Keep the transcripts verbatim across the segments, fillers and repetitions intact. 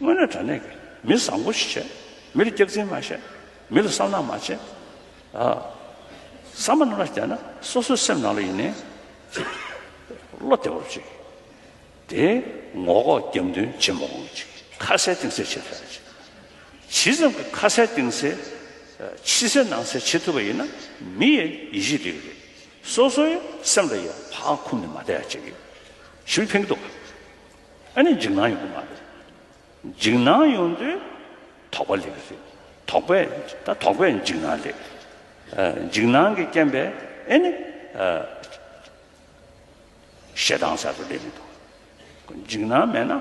དངོས་གནས་དྲང་གནས་ཀྱི་མི་བཟང་པོ་ཞིག་བྱས། མི་ལ་སྐྱག་རྫུན་མ་བཤད། མི་ལ་བསམ་ནག་མ་བྱེད། ཨ། བསམ་པ་ནང་ལ་བསྡད་ན་སོ་སོའི་སེམས་ནང་ལ་ཡིན་ནའི་བློ་བདེ་བོར་བྱེད། དེ་ངོ་ལྐོག་རྒྱབ་མདུན་བྱེད་མ་དགོས་ཀྱི་ཅིག་ཁ་གསལ་གཏིང་གསལ་བྱེད་ཐུབ་ཡ་ཅིག་ཇི་ཙམ་གྱི་ཁ་གསལ་གཏིང་གསལ། ཕྱི་གསལ་ནང་གསལ་བྱེད་ཐུབ་པ་ཡིན་ན། མི་ཡི་ཡིད་ཆེས་སླེབས་ཀྱི་རེད། སོ་སོའི་སེམས་ལ་ཡང་ཕར་འཁུམས་ནས་མ་བསྡད་ཡ་ཅིག་གི་ཞིབ་ཕན་གྱི་འདུག་ཨ་ནི་འཇིགས་སྣང་ཡོང་གི་མ་རེད། འཇིགས་སྣང་ཡོང་དུས་དོགས་པ་སླེབས་ཀྱི་རེད། དོགས་པས་ད་དོགས་པས་འཇིགས་སྣང་སླེབས། ཨ། འཇིགས་སྣང་གི་རྐྱེན་པས་ཨེ་ནི། ཨ། ཞེ་སྡང་ཟེར་དུ་སླེབས་མི་འདུག་འཇིགས་སྣང་མེད་ན་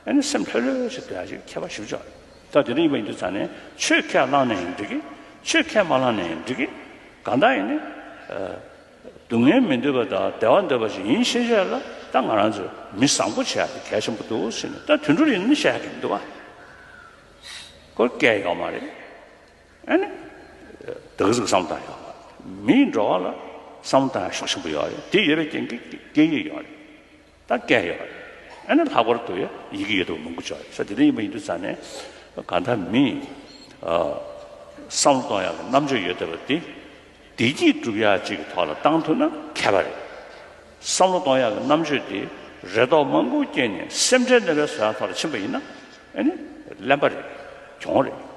ཨེ་ནི་སེམས་ལྷོད་ལྷོད་ཞིག་སྡོད་ཡ་ཞིག་ཁྱད་པར་ཞེ་པོ་ཅིག་ཡོད་རེད། ད་དེ་འདྲ་ཡིན་པ་ཡིན་དུས་ཙང་ནས་ཆོས་ཁས་བླངས་ནས་ཡིན་འགྲིག་གི། ཆོས་ཁས་མ་བླངས་ནས་ཡིན་འགྲིག་གི། གང་ལྟར་ཡིན་ནི། ཨ། སྡུག་བསྔལ་མི་འདོད་པ་དང་བདེ་བ་འདོད་པ་ཞིག་ཡིན་ཤེས་བྱས་ལ། ད་ང་རང་ཚོས་མི་བཟང་པོ་བྱེད་ཡ་དེ་གལ་ཆེན་པོ་འདུག་ཟེར་ནས། ད་དུད་འགྲོ་ཡིན་ན་བཤད་ཡ་གི་མི་འདུག་བ། ཁོ་སྐད་ཡོད་མ་རེད། ཨ་ནི། ད་ག་ཟིག་བསམ་བློ་བཏང་ཡོད་མ་རེད། མིའི་འགྲོ་བ་ལ་བསམ་བློ་བཏང་ཡ་ཤུགས་ཆེན་པོ་ཡོད་རེད། དེ་ཡོད་པའི་རྐྱེན་གྱིས་སྐད་ཡིག་ཡོད་རེད། ད་སྐད་ཡོད་རེད། ཨ་ནི་ལྷག་པར་དུ་ཡ་ཡི་གེ་ཡོད་དུ་མང་པོ་ཅིག་ཡོད་རེད། ས་དེ་འདྲ་ཡིན་པ་ཡིན་དུས་ཙང་ནས་གང་ལྟར་མི། ཨ། བསམ་བློ་གཏོང་ཡག་གི་རྣམ་དཔྱོད་ཡོད་བསྡད་པ་དེ། བདེ་སྐྱིད་སྒྲུབ་ཡག་ཅིག་གི་ཐོག་ལ་བཏང་ཐུབ་ན་ཁྱད་པར་རེད། བསམ་བློ་གཏོང་ཡག་གི་རྣམ་དཔྱོད་དེ་རེ་དོགས་མང་པོ་སྐྱེས་ནས་སེམས་ཁྲལ་ནད་པའི་བཟོ་ཡག་ཐོག་ལ་ཕྱིན་པ་ཡིན་ན། ཨ་ནི་གླེན་པ་རེད། གྱོང་རེད།